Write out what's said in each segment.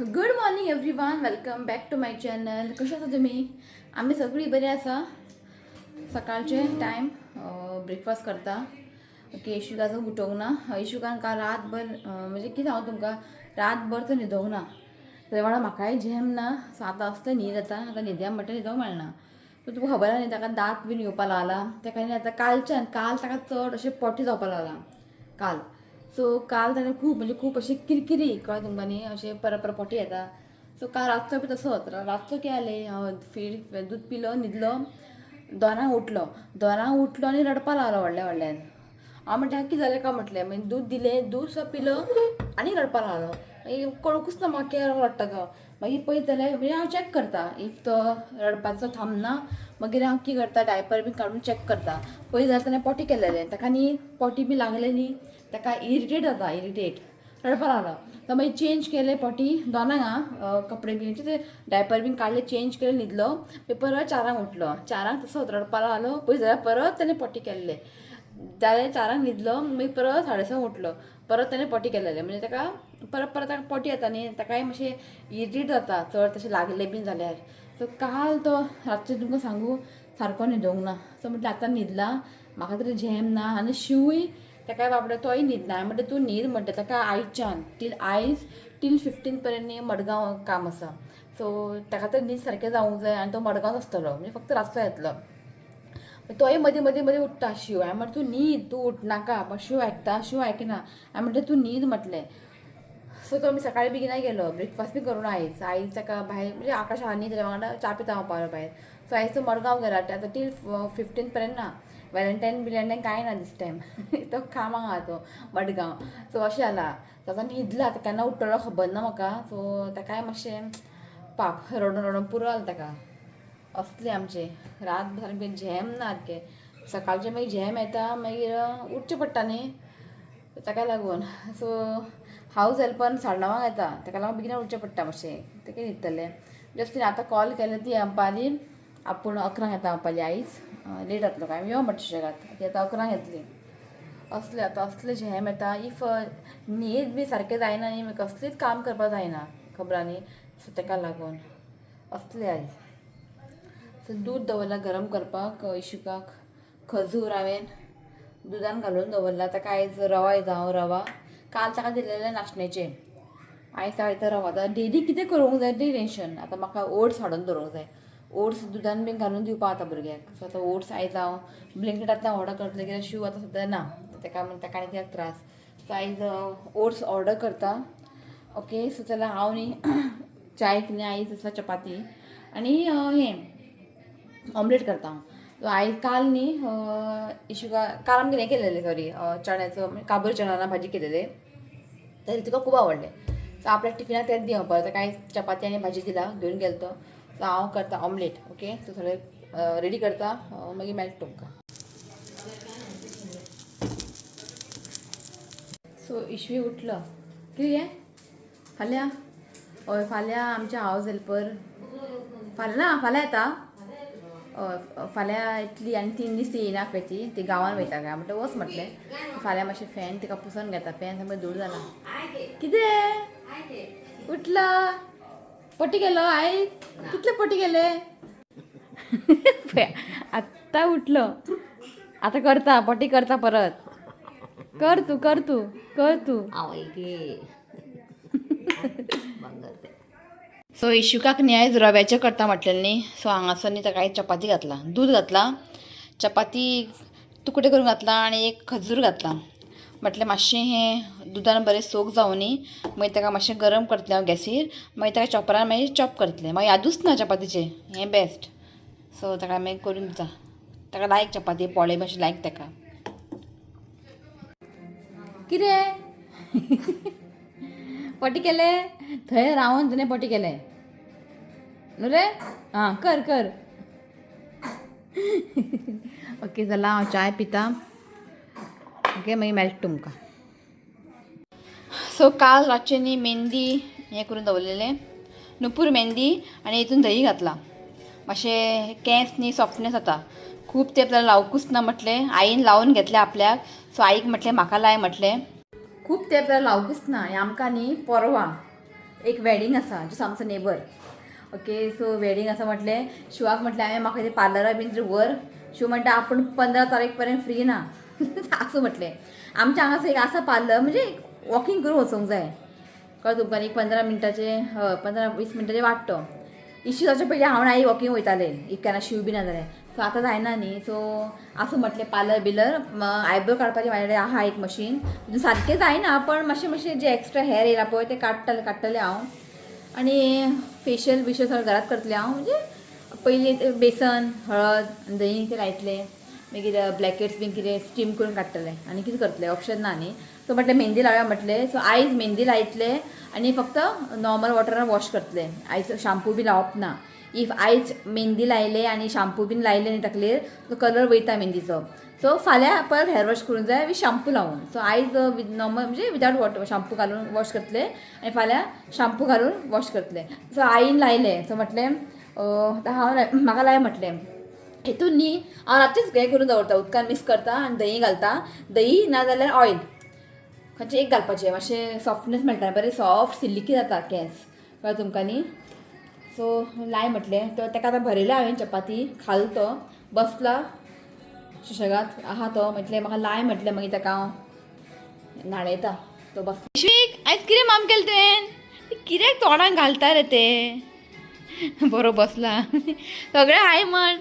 Good morning everyone, welcome back to my channel. कशें आसा तुमी? आमी सगळीं बरीं आसा. सकाळचे टायम ब्रेकफास्ट करता. ओके, इशुका अजून उठोवंक ना. इशुकान काल रातभर म्हणजे कितें हांव तुमकां, रातभर तो न्हिदोंक ना. तेजे वांगडा म्हाकाय झेम ना. सो आतां असलें न्हीद येता, आतां न्हिदया म्हणटा न्हिदोंक मेळना. सो तुमकां खबर आहा न्ही, ताका दांत बीन येवपा लागला. ताका न्ही आतां कालच्यान, काल ताका चड अशें पोटी जावपा लागला काल. सो काल ताणें खूब म्हणजे खूब अशी किरकिरी, कळ्ळें तुमकां न्ही, अशें परत परत पोटी येता. सो काल रातचो बी तसोच. रातचो कितें जालें, हांव फीड दूद पिलो, न्हिदलो, 2 उठलो. 2 उठलो आनी रडपा लागलो व्हडल्या व्हडल्यान. हांव म्हणटा कितें जालें काय म्हटलें. मागीर दूद दिलें, दूद सुद्दां पिलो आनी रडपा लागलो. मागीर कळूंकच ना म्हाका कित्याक रडटा तो. मागीर पळयत जाल्यार म्हणजे हांव चॅक करता, if तो रडपाचो थांबना मागीर हांव कितें करता, डायपर बीन काडून चॅक करता. पळयत जाल्यार ताणें पोटी केलेलें. ताका न्ही पोटी बी लागले न्ही, ताका इरिटेट जाता, इरिटेट रडपा लागलो. तो मागीर चेंज केले पोटी 2 आं, कपडे बीन ते डायपर बीन काडले, चेंज केले, न्हिदलो. मागीर परत 4 उठलो. 4 तसोच रडपा लागलो. पळयत जाल्यार परत ताणें पोटी केल्ले. जालें, 4 न्हिदलो, मागीर परत 6:30 उठलो, परत ताणें पोटी केलेले. म्हणजे ताका परत परत ताका पोटी येता न्ही, ताकाय मातशें इरिटेट जाता चड तशें लागलें बीन जाल्यार. सो काल तो रातचें तुमकां सांगू सारको न्हिदोंक ना. सो म्हटलें आतां न्हिदला, म्हाका तरी झेम ना. आनी शिवूय ताका बाबडो तोय न्हिदना. हांवें म्हणलें तूं न्हीद म्हणटा ताका. आयच्यान टील आयज टील 15 पर्यंत न्ही मडगांव काम आसा. सो ताका तर न्हीद सारकें जावंक जाय. आनी तो मडगांवच आसतलो, म्हणजे फक्त रातचो येतलो. तोय मदीं मदीं मदीं उठ्ठा शिव. हांवें म्हणलें तूं न्हीद, तूं उठनाका. पण शिव आयकता? शिव आयकना. हांवें म्हणलें तूं न्हीद म्हटलें. सो तो आमी सकाळी बेगिना गेलो, ब्रेकफास्ट बी करून. आयज आयज ताका भायर म्हणजे आकाश आहा न्ही, तेज्या वांगडा च्या पिता हांव पावलो भायर. सो आयज तो मडगांव गेला, आतां टील 15 पर्यंत ना. व्हॅलेंटायन बिलेंटायन कांय ना दीस टायम, तो कामाक आहा तो मडगांव. सो अशें जाला. सो आतां न्हिदला, आतां केन्ना उठ्ठलो खबर ना म्हाका. सो ताकाय मातशें पाप, रडून रडून पुरो जालें ताका. असलें आमचें रात सारकें झेम ना सारकें. सकाळचें मागीर झेम येता, मागीर उठचें पडटा न्ही ताका लागून. सो हावज हेल्पर 9:30 येता, ताका लागून बेगीन उठचें पडटा मातशें. तें कितें न्हिदतलें जस्ट. तिणें आतां कॉल केलें, ती म्हणपाली आपूण 11 येता म्हणपाली, आयज लेट जातलो काय. यो म्हणटा सुशेगाद. ती आतां 11 येतली. असलें आतां असलें झेम येता. If न्हीद बी सारकें जायना न्ही, मागीर कसलीच काम करपाक जायना, खबर आहा न्ही. सो ताका लागून असलें आयज. सो दूद दवरलां गरम करपाक इशुकाक. खजूर हांवें दुदान घालून दवरला. ताका आयज रवा दिता हांव, रवा. काल ताका दिलेलें नाशण्याचें, आयज ताका दिता रवा. आतां डेली कितें करूंक जाय तें टेंशन. आतां म्हाका ओट्स हाडून दवरूंक जाय. ओट्स दुदान बीन घालून दिवपाक आतां भुरग्याक. सो आतां ओट्स आयज हांव ब्लिंकिटांतल्यान ऑर्डर करतलें, कित्याक शिव आतां सद्या ना, ताका ताका आनी कित्याक त्रास. सो आयज ओट्स ऑर्डर करता. ओके, सो चला, हांव न्ही चायक न्ही आयज आसा चपाती आनी हें ऑमलेट करता हांव. सो आयज काल न्ही इशुका काल आमगेर हें केलेलें, सॉरी, चण्याचो म्हणजे काबूल चणा भाजी केलेले, तर तिका खूब आवडलें. सो आपल्या टिफिनाक तेंच दी परत. ताका आयज चपाती आनी भाजी दिला, घेवन गेलो तो. सो हांव करता ऑमलेट. ओके, सो सगळें रेडी करता, मागीर मेळटा तुमकां. सो इशवी उठलो. कितें फाल्यां? हय, फाल्यां आमच्या हावज हेल्पर फाल्यां ना, फाल्यां येता. हय, फाल्यां येतली आनी 3 दीस ती येयना खंय. ती ती गांवान वयता काय म्हणटा, वच म्हटलें. फाल्यां मातशें फॅन तिका पुसून घेता, फॅन सामकें धूळ जाला. कितें उठला? पटी गेलो आयज? कितले पटी गेले? आत्तां उठलो, आतां करता पटी, करता परत. कर तूं, कर तूं, कर तूं. आवय बंगर. सो इशुकाक न्ही आयज रव्याचें करता म्हटलें न्ही. सो हांगासर न्ही ताका आयज चपाती घातला, दूद घातला, चपाती तुकडे करून घातला आनी एक खजूर घातला. म्हटलें मातशें हें दुदान बरें सोक जावं न्ही, मागीर ताका मातशें गरम करतलें हांव गॅसीर, मागीर ताका चॉपरान मागीर चॉप करतलें. मागीर यादूच ना चपातीचें. हें बेस्ट. सो ताका मागीर करून दिता. ताका लायक चपाती, पोळे मातशें लायक ताका. कितें पटी केले? थंय रावन तुवें पटी केलें न्हू रे? आं, कर कर. ओके, चला, हांव चाय पिता. ओके, मागीर मेळटा तुमकां. सो काल रातचें न्ही मेहंदी हें करून दवरलेलें, नुपूर मेहंदी, आनी हितून दही घातलां. मातशें केंस न्ही सॉफ्टनेस जाता. खूब तेंप जालें लावकूच ना म्हटलें. आईन लावन घेतलें आपल्याक. सो आईक म्हटलें म्हाका लाय म्हटलें. खूब तेंप जालें लावकूच ना. आनी आमकां न्ही परवां एक वेडिंग आसा जस्ट आमचो नेबर. ओके, सो वेडिंग आसा म्हटलें शिवाक म्हटलें हांवें म्हाका ते पार्लरा बीन तरी व्हर. शिव म्हणटा आपूण 15 तारीख पर्यंत फ्री ना. आसूं म्हटलें. आमच्या हांगासर एक आसा पार्लर, म्हणजे वॉकिंग करून वचूंक जाय, कळ्ळें तुमकां न्ही? 15 मिनटाचे, हय, 15-20 मिनटाचे वाट तो. इश्यू जावचे पयलीं हांव आनी आई वॉकिंग वयताले if केन्ना शिव बी ना जाल्यार. सो आतां जायना न्ही. सो आसूं म्हटलें, पार्लर बिलर आयब्रो काडपाचें म्हाजे कडेन आहा एक मशीन, तितून सारकें जायना पण मातशें मातशें जे एक्स्ट्रा हेर येयला पळय ते काडटलें काडटलें हांव. आनी फेशियल बिशियल सगळें घरात करतलें हांव. म्हणजे पयलीं ते बेसन, हळद आनी दही ते लायतलें, मागीर ब्लॅकेट्स बीन कितें स्टीम करून काडटलें आनी कितें करतलें, ऑप्शन ना न्ही. सो म्हटलें मेहंदी लावया म्हटलें. सो आयज मेहंदी लायतलें आनी फक्त नॉर्मल वॉटरान वॉश करतलें. आयज शाम्पू बी लावप ना. If आयज मेहंदी लायले आनी शाम्पू बीन लायले न्ही तकलेर, तो कलर वयता मेहंदीचो. सो फाल्यां परत हेअर वॉश करूंक जाय विथ शाम्पू लावन. सो आयज विथ नॉर्मल, म्हणजे विदाउट वॉटर शाम्पू घालून वॉश करतलें आनी फाल्यां शाम्पू घालून वॉश करतलें. सो आईन लायलें. सो म्हटलें आतां हांव म्हाका लाय म्हटलें. हितून न्ही हांव रातचेंच हें करून दवरता, उदकान मिक्स करता आनी दही घालता. दही ना जाल्यार ऑयल खंयचें एक घालपाचें, मातशें सॉफ्टनेस मेळटा, बरें सॉफ्ट सिल्की जाता केंस, कळ्ळें तुमकां न्ही? सो लाय म्हटलें. तो ताका आतां भरयला हांवें चपाती, खाल तो बसला सुशेगाद आहा तो. म्हटलें म्हाका लाय म्हटलें, मागीर ताका हांव न्हाणयता. तो बस. ईश्वीक आयस्क्रीम आम केलें तुवें, कित्याक तोंडाक घालता रे ते? बरो बसला. सगळें हाय म्हण,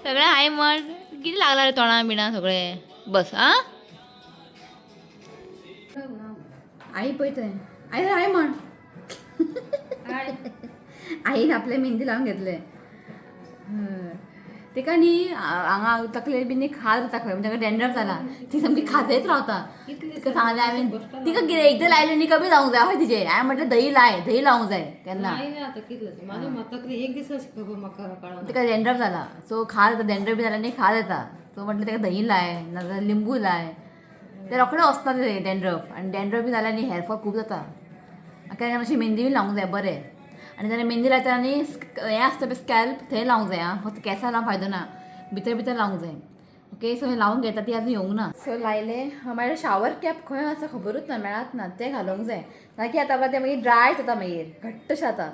सगळें हाय म्हण. कितें लागला रे तोंडा बिणा सगळें? बस. आं, आई पळय थंय, आई हाय म्हण. आईन आपले मेहंदी लावन घेतले. तेका न्ही हांगा तकलेर बी न्ही खाज जाता खंय, म्हणजे ताका डॅन्ड्रफ जाला. ती सामकी खाजयत रावता. तिका सांगलें हांवें, तिका कितें एकदां लायलें न्ही कमी जावंक जाय हय तिजें. हांवें म्हटलें दही लाय, दही लावंक जाय केन्ना. नाही आता कितलं माझ्या तकली एक दिस अशी खबर म्हाका कळना. ताका डॅन्ड्रफ जाला, सो खाज येता. डॅन्ड्रफ बी जाल्यार न्ही खाज येता. सो म्हटलें ताका दही लाय नाजाल्यार लिंबू लाय, ते रोखडें वचना ते डॅन्ड्रफ. आनी डॅन्ड्रफ बी जाल्यार न्ही हेअरफॉल खूब जाता. केन्ना मातशी मेहंदी बी लावंक जाय बरें. आनी जाल्यार मेहंदी लायता आनी हें आसता पळय स्कॅल्प, थंय लावंक जाय. आं, फक्त केंसां लावन फायदो ना, भितर भितर लावंक जाय. ओके, सो हें लावन घेता, ती आजून येवंक ना. सो लायलें. मागीर शावर कॅप खंय आसा खबरूच ना, मेळत ना. तें घालूंक जाय ना की आतां तें मागीर ड्राय जाता, मागीर घट्ट जाता.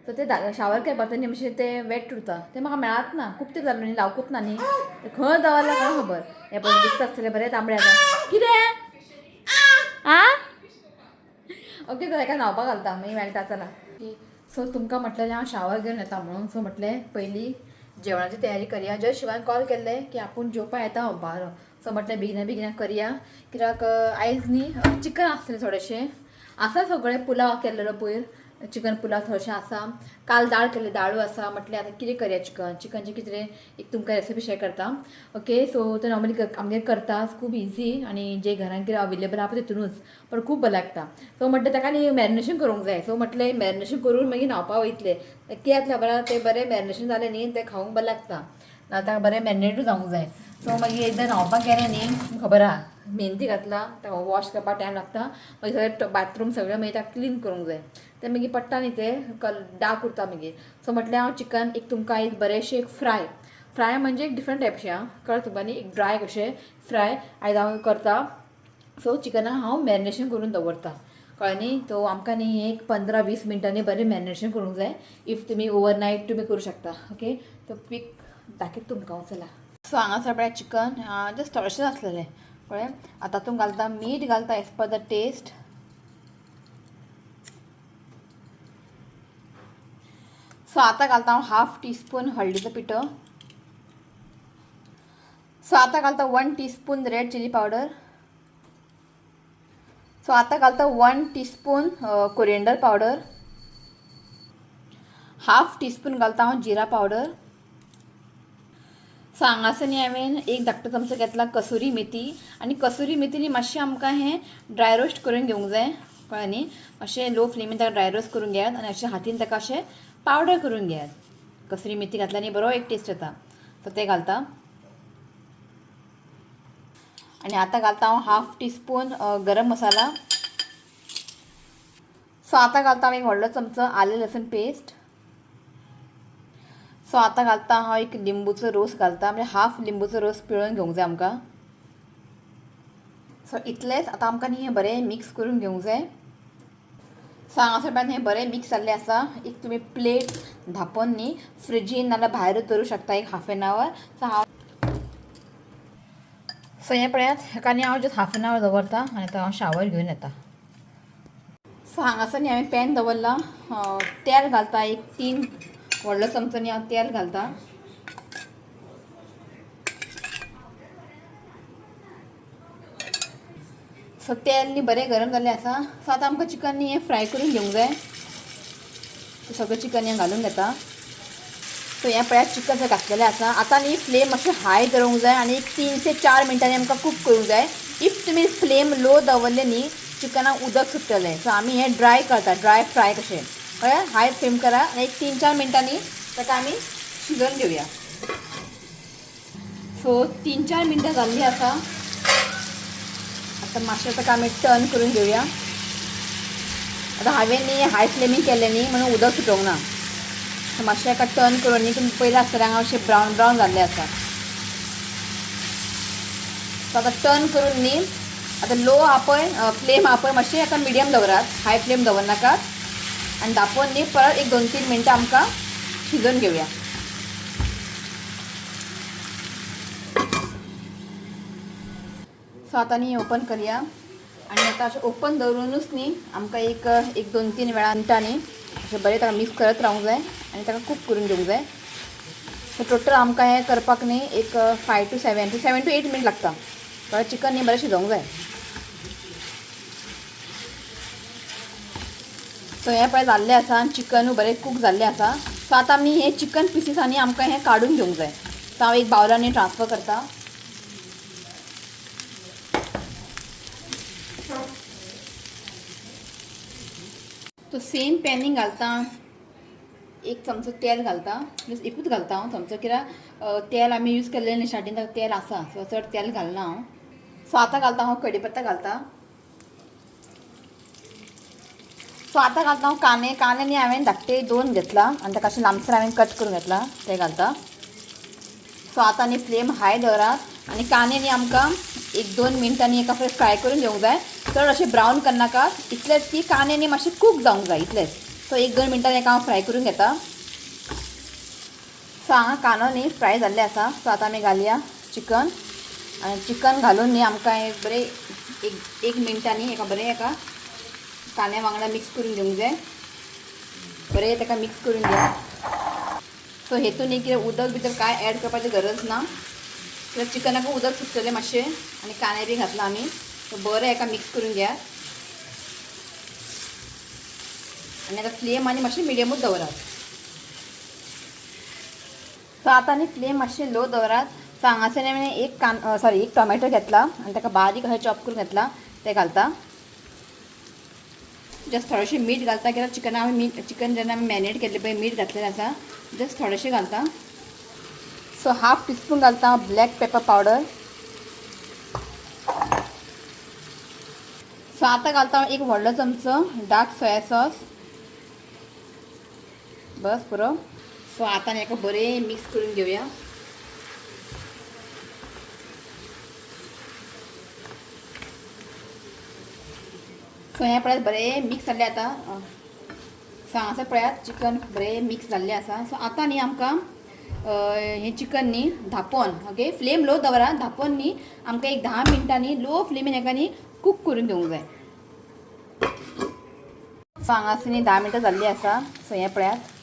सो ते शावर कॅप आतां न्ही मातशें तें वेट उरता, तें म्हाका मेळत ना. खूब तें जालें न्ही, लावकूच ना न्ही. तें खंय दवरलां कोणा खबर. हें पळय दिसता आसतलें बरें तांबडें आतां कितें. आं, ओके, तर हेका न्हांवपाक घालता, मागीर मेळटा. चला. सो तुमकां म्हटलें हांव शावर घेवन येता म्हणून. सो म्हटलें पयलीं जेवणाची तयारी करया. जस्ट शिवान कॉल केल्लें की आपूण जेवपा येता म्हणपा. सो म्हटलें बेगिना बेगिना करया, कित्याक आयज न्ही चिकन आसलें थोडेशें आसा, सगळें पुलाव केल्लेलो पयर, चिकन पुलाव थोडेशें आसा. काल दाळ केल्ले, दाळू आसा. म्हटलें आतां कितें करया चिकन, चिकनचें कितें एक तुमकां रेसिपी शेअर करता. ओके, सो ते नॉर्मली आमगेर करता, खूब इजी आनी जे घरान कितें अवेलेबल आहा पळय तितूनच, पण खूब बरें लागता. सो म्हटलें ताका न्ही मॅरिनेशन करूंक जाय. सो म्हटलें मॅरिनेशन करून मागीर न्हांवपा वयतलें. कितें जातलें खबर आहा, तें बरें मॅरिनेशन जालें न्ही तें खावंक बरें लागता ना, ताका बरें मॅरिनेटूय जावंक जाय. सो मागीर एकदां न्हांवपाक गेलें न्ही, खबर आहा मेहंदी घातला, ताका वॉश करपाक टायम लागता. मागीर सगळें बाथरूम सगळें मागीर ताका क्लीन करूंक जाय, तें मागीर पडटा न्ही, तें कल डार्क उरता मागीर. सो म्हटलें हांव चिकन एक तुमकां एक बरेंशें एक फ्राय, फ्राय म्हणजे एक डिफरंट टायपशें आं, कळ्ळें तुमकां न्ही? एक ड्राय कशें फ्राय आयज हांव करता. सो चिकनाक हांव मॅरिनेशन करून दवरता, कळ्ळें न्ही? सो आमकां न्ही एक 15-20 मिनटांनी बरें मॅरिनेशन करूंक जाय. If तुमी ओवरनायट तुमी करूं शकता. ओके, सो क्वीक दाखयता तुमकां हांव. चला. सो हांगासर पळय चिकन जस्ट थोडेशें आसलेलें, कळ्ळें? आतां तातूंत घालता मीठ, घालता as per the taste. So आतां घालता हांव हाफ टी स्पून हळदीचो पिठो. सो आतां घालता 1 teaspoon red chilli powder. So आतां घालता 1 teaspoon coriander powder, half teaspoon घालता हांव जिरा पावडर. सो हांगासर न्ही हांवें एक धाकटो चमचो घेतला कसुरी मेथी. आनी कसुरी मेथी न्ही मातशें आमकां हें ड्राय रोस्ट करून घेवंक जाय, कळ्ळें न्ही? मातशें लो फ्लेमीन ताका ड्राय रोस्ट करून घेयात आनी अशें हातीन ताका अशें पावडर करून घेयात. कसुरी मेथी घातल्यार न्ही बरो एक टेस्ट येता. सो तें घालता. आनी आतां घालता हांव हाफ टी स्पून गरम मसाला. सो आतां घालता हांव एक व्हडलो चमचो आलें लसूण पेस्ट. सो आतां घालता हांव एक लिंबूचो रोस घालता, म्हणजे हाफ लिंबूचो रोस पिळून घेवंक जाय आमकां. सो इतलेंच. आतां आमकां न्ही हें बरें मिक्स करून घेवंक जाय. सो हांगासर पळयात हें बरें मिक्स जाल्लें आसा. एक तुमी प्लेट धांपून न्ही फ्रिजीन नाल्यार भायरूच दवरूंक शकता एक हाफ एन our. So हांव सो हें पळयात हेका न्ही हांव जस्ट हाफ एन our दवरता आनी आतां हांव शावर घेवन येता. सो हांगासर न्ही हांवें पॅन दवरलां, तेल घालता एक 3 व्हडलो चमचो न्ही हांव तेल घालता. सो तेल न्ही बरें गरम जाल्लें आसा. सो आतां आमकां चिकन न्ही हें फ्राय करून घेवंक जाय. सगळें चिकन हें घालून घेता. सो हें पळयात चिकन सगळें घातलेलें आसा. आतां न्ही फ्लेम मातशें हाय दवरूंक जाय आनी एक 3 ते 4 मिनटांनी आमकां कूक करूंक जाय. If तुमी फ्लेम लो दवरले न्ही चिकनाक उदक सुट्टलें. सो आमी हें ड्राय करता, ड्राय फ्राय कशें. कळ्ळें? हाय फ्लेम करा आनी एक 3-4 मिनटांनी ताका आमी शिजोवन घेवया. सो 3-4 मिनटां जाल्लीं आसा. आतां मातशें ताका आमी टर्न करून घेवया. आतां हांवें न्ही हाय फ्लेमीन केलें न्ही म्हणून उदक सुटोवंक ना. सो मातशें एका टर्न करून न्ही तुमी पयलें आसतलें हांगा अशें ब्रावन ब्रावन जाल्लें आसा. सो आतां टर्न करून न्ही आतां लो आपय फ्लेम आपय मातशें एका मिडियम दवरात, हाय फ्लेम दवरनाकात आनी धांपून न्ही परत एक 2-3 मिनटां आमकां शिजोवन घेवया. सो आतां न्ही ओपन करया आनी आतां अशें ओपन दवरुनूच न्ही आमकां एक 2-3 वेळा मिनटां न्ही अशें बरें ताका मिक्स करत रावंक जाय आनी ताका कूक करून घेवंक जाय. सो टोटल आमकां हें करपाक न्ही एक 5 to 7 to 8 minute लागता. कळ्ळें? चिकन न्ही बरें शिजोवंक जाय. सो हें पळय जाल्लें आसा आनी चिकनूय बरें कूक जाल्लें आसा. सो आतां आमी हे चिकन पिसीस आनी आमकां हें काडून घेवंक जाय. सो हांव एक बावलांनी ट्रान्सफर करता. तो सेम पॅनीन घालता, 1 चमचो तेल घालता, जस्ट एकूच घालता हांव चमचो, कित्याक तेल आमी यूज केल्लें न्ही स्टार्टींग ताका तेल आसा, सो चड तेल घालना हांव. सो आतां घालता हांव कडीपत्ता घालता. सो आतां घालता हांव कांदे. कांदे न्ही हांवें धाकटे 2 घेतला आनी ताका अशें लांबसर हांवें कट करून घेतला ते घालता. सो आतां न्ही फ्लेम हाय दवरात आनी कांदे न्ही आमकां 1-2 मिनटांनी एका फुडें फ्राय करून घेवंक जाय. चड अशें ब्रावन करनाका, इतलेंच की कांदे न्ही मातशें कूक जावंक जाय इतलेंच. सो 1-2 मिनटांनी एका हांव फ्राय करून घेता. सो हांगा कांदो न्ही फ्राय जाल्ले आसा. सो आतां आमी घालया चिकन आनी चिकन घालून न्ही आमकां एक बरें एक मिनटांनी एका बरें एका कांद्या वांगडा मिक्स करून घेवंक जाय. बरें ताका मिक्स करून घेया. सो हेतून न्ही कितें उदक भितर कांय एड करपाची गरज ना, कित्याक चिकनाक उदक सुट्टलें मातशें आनी कांदे बी घातला आमी. सो बरें एका मिक्स करून घेया आनी आतां फ्लेम आनी मातशें मिडियमूच दवरात. सो आतां न्ही फ्लेम मातशें लो दवरात. सो हांगासर हांवें एक टोमॅटो घेतला आनी ताका बारीक अशें चॉप करून घेतला तें घालता. जस्ट थोडेशें मीठ घालता, कित्याक चिकन आमी मीठ चिकन जेन्ना आमी मॅरिनेट केल्लें पळय मीठ घातलेलें आसा, जस्ट थोडेशें घालता. सो हाफ टिस्पून घालता हांव ब्लॅक पेपर पावडर. सो आतां घालता हांव 1 व्हडलो चमचो डार्क सोया सॉस, बस पुरो. सो आतां न्ही हेका बरें मिक्स करून घेवया. सो हें पळयात बरें मिक्स जाल्लें आतां. सो हांगासर पळयात चिकन बरें मिक्स जाल्लें आसा. सो आतां न्ही आमकां हें चिकन न्ही धांपोन, ओके फ्लेम लो दवरा, धांपोन न्ही आमकां एक 10 मिनटांनी लो फ्लेमीन हेका न्ही कूक करून घेवंक जाय. सो हांगासर न्ही 10 मिनटां जाल्लीं आसा. सो हें पळयात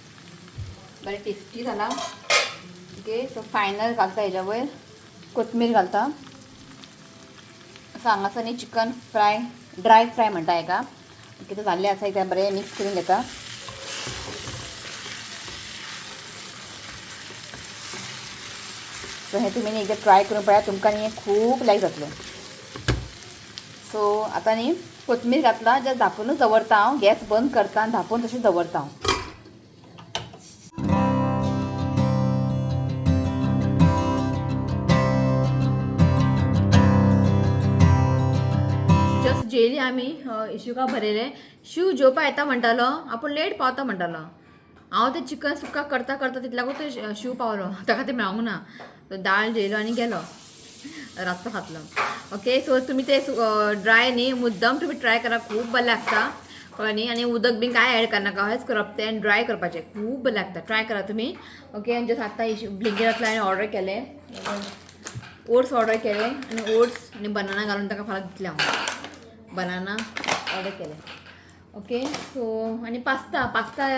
बरें टेस्टी जाला. ओके सो फायनल घालता हेज्या वयर कोथमीर घालता. सो हांगासर न्ही चिकन फ्राय ड्राय फ्राय म्हणटा हेका. ओके तो जाल्लें आसा, एकदां बरें मिक्स करून घेता. सो हें तुमी न्ही एकदां ट्राय करून पळयात, तुमकां न्ही हें खूब लायक जातलें. सो आतां न्ही कोथमीर घातला, जस्ट धांपुनूच दवरता हांव, गॅस बंद करता आनी धांपून तशें दवरता हांव. जस्ट जेली आमी इशुका भरयलें. शिव जेवपा येता म्हणटालो, आपूण लेट पावता म्हणटालो. हांव तें चिकन सुक्का करता करता तितल्याकूच तो शिव पावलो, ताका तें मेळोंक ना. तो दाळ जेयलो आनी गेलो, रातचो खातलो. ओके सो तुमी ते ड्राय न्ही मुद्दम तुमी ट्राय करा, खूब बरें लागता. कळ्ळें न्ही. आनी उदक बीन कांय एड करनाका, अशेंच करप तें आनी ड्राय करपाचें, खूब बरें लागता. ट्राय करा तुमी. ओके, आनी जस्ट आतां ब्लिंकीटांतल्यान हांवें ऑर्डर केलें, ओट्स ऑर्डर केले आनी ओट्स आनी बनाना घालून ताका फाल्यां दितलें हांव. बनाना ऑर्डर केलें. ओके, सो आनी पास्ता, पास्ता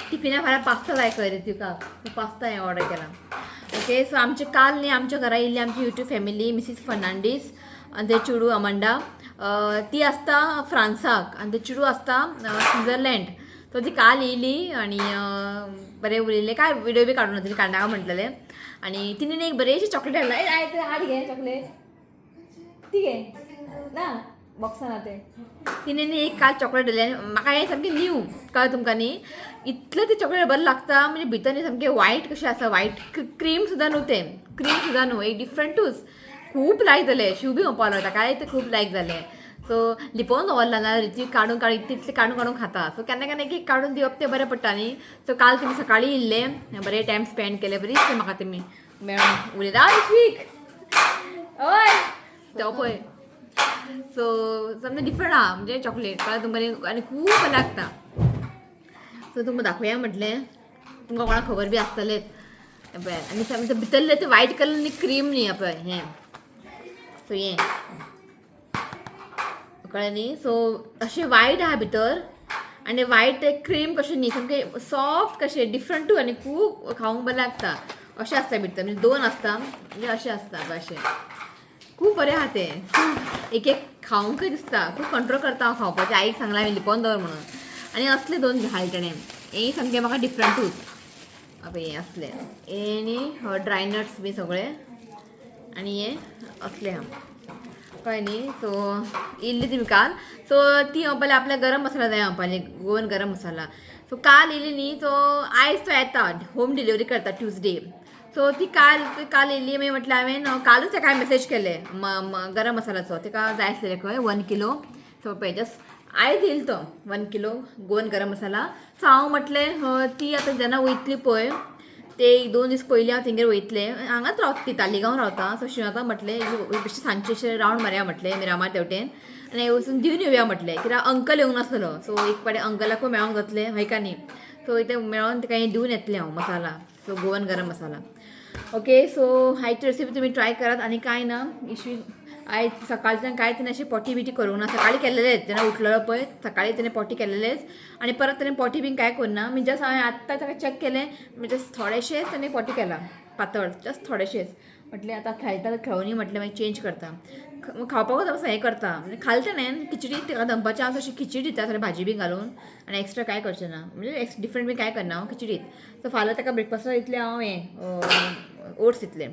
टिफिना फाल्यां पास्ता जाय खंय ऋतिका, सो पास्ता हांवें ऑर्डर केला. ओके, सो आमचे काल न्ही आमच्या घरा येयल्ली आमची युट्यूब फॅमिली मिसीस फर्नांडीस आनी ते चेडूं अमंडा, ती आसता फ्रांसाक आनी ते चेडूं आसता स्विजरलँड. सो ती काल येयली आनी बरें उलयलें, काय विडियो बी काडून तिणें काडनाका म्हटलेलें. आनी तिणें एक बरेंशी चॉकलेट हाडला. आयज हाड घे चॉकलेट, ती घे ना बॉक्सान आहा तें. तिणें न्ही एक काल चॉकलेट दिलें आनी म्हाका हें सामकें न्यू कळ्ळें तुमकां न्ही, इतलें तें चॉकलेट बरें लागता. म्हणजे भितर न्ही सामकें वायट कशें आसा, वायट क्रीम सुद्दां न्हू तें, क्रीम सुद्दां न्हू, एक डिफरंटूच. खूब लायक जालें, शिव बी म्हणपाक लागलो ताकाय तें खूब लायक जालें. सो लिपोवन दवरला ना रिती, काडून काडून तितलें काडून काडून खाता. सो केन्ना केन्ना एक एक काडून दिवप तें बरें पडटा न्ही. सो काल तुमी सकाळीं येयल्ले, बरें टायम स्पेंड केलें, बरी दिसलें म्हाका तुमी मेळून उलयता. वीक हय तो पळय. सो सामकें डिफरंट आहा म्हणजे चॉकलेट कळ्ळें तुमकां आनी खूब बरें लागता. सो तुमकां दाखोवया म्हटलें, तुमकां कोणाक खबर बी आसतलेंच पळय. आनी सामकें भितरलें तें वायट कलर न्ही, क्रीम न्ही पळय हें. सो हें कळ्ळें न्ही. सो अशें वायट आहा भितर आनी वायट क्रीम कशें न्ही, सामकें सॉफ्ट कशें डिफरंटूय आनी खूब खावंक बरें लागता. अशें आसता भितर, म्हणजे दोन आसता, म्हणजे अशें आसता अशें, खूब बरें आहा तें. एक एक खावंकय दिसता, खूब कंट्रोल करता हांव खावपाचें. आईक सांगलां हांवें लिपोवन दवर म्हणून. आनी असले दोन घाल तेणें, हें सामकें म्हाका डिफरंटूच. पळय हें असलें हें आनी ड्राय नट्स बी सगळे आनी हें असलें आहा कळ्ळें न्ही. सो येयल्ली तुमी काल. सो ती म्हणपाली आपल्याक गरम मसाला जाय म्हणपाली, गोवन गरम मसाला. सो काल येयली न्ही, सो आयज तो येता, होम डिलिव्हरी करता ट्युजडे. सो ती काल काल येयली, मागीर म्हटलें हांवें कालूच ताका मॅसेज केले गरम मसाल्याचो, ताका जाय आसलेले खंय 1 किलो. सो पळय जस्ट आयज येयल तो 1 किलो गोवन गरम मसाला. सो हांव म्हटलें ती आतां जेन्ना वयतली पळय ते एक 2 दीस पयलीं हांव तेंगेर वयतलें, हांगाच रावता ती, तालिगांव रावता. सो शिवाका म्हटलें बेश्टें सांजचें अशें रावंड मारया म्हटलें मिरामार तेवटेन आनी वचून दिवन येवया म्हटलें, कित्याक अंकल येवंक नासलेलो. सो एक फावटी अंकलाकूय मेळोंक जातलें हय का न्ही. सो ते मेळोन ताका हें दिवन येतलें हांव मसाला, सो गोवन गरम मसाला. ओके, सो हायची रेसिपी तुमी ट्राय करात. आनी कांय ना इश्यू आयज सकाळच्यान कांय तिणें अशें पोटी बिटी करूंक ना. सकाळीं केल्लेलेच, जेन्ना उठलेलो पळय सकाळीं तिणें पोटी केल्लेलेच आनी परत तिणें पोटी बीन कांय करूं ना. म्हणजे जस्ट हांवें आत्तां ताका चॅक केलें, म्हणजे थोडेशेंच ताणें पोटी केलां पातळ, जस्ट थोडेशेंच. म्हटलें आतां खेळटा खेळोनी म्हटलें मागीर चेंज करता, खावपाकूच आसा हें करता. म्हणजे खालें तेणें खिचडी, ताका दनपारचें हांव तशी खिचडी दिता थोडी भाजी बी घालून आनी एक्स्ट्रा कांय करचें ना, म्हणजे डिफरंट बी कांय करना हांव खिचडीत. सो फाल्यां ताका ब्रेकफास्टाक दितलें हांव हें ओट्स दितलें.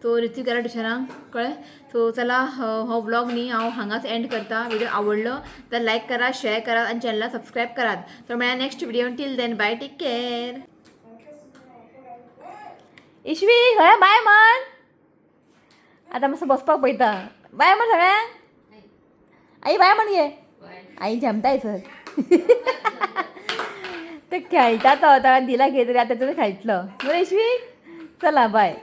सो ऋत्विक गेला ट्युशनाक कळ्ळें. सो चला हो व्लॉग न्ही हांव हांगाच एंड करता. व्हिडिओ आवडलो तर लायक करा, शेअर करात आनी चॅनलाक सबस्क्रायब करात. तर मेळया next video, till then bye, take care. Ishvi सगळ्या बाय म्हण, आतां मातसो बसपाक पळयता. बाय म्हण सगळ्यांक, आई बाय म्हण गे. आई जमताय सर ते खेळटा तो, ताका दिला घे तरी आतां तो खेळटलो. बरें इश्वी, चला बाय.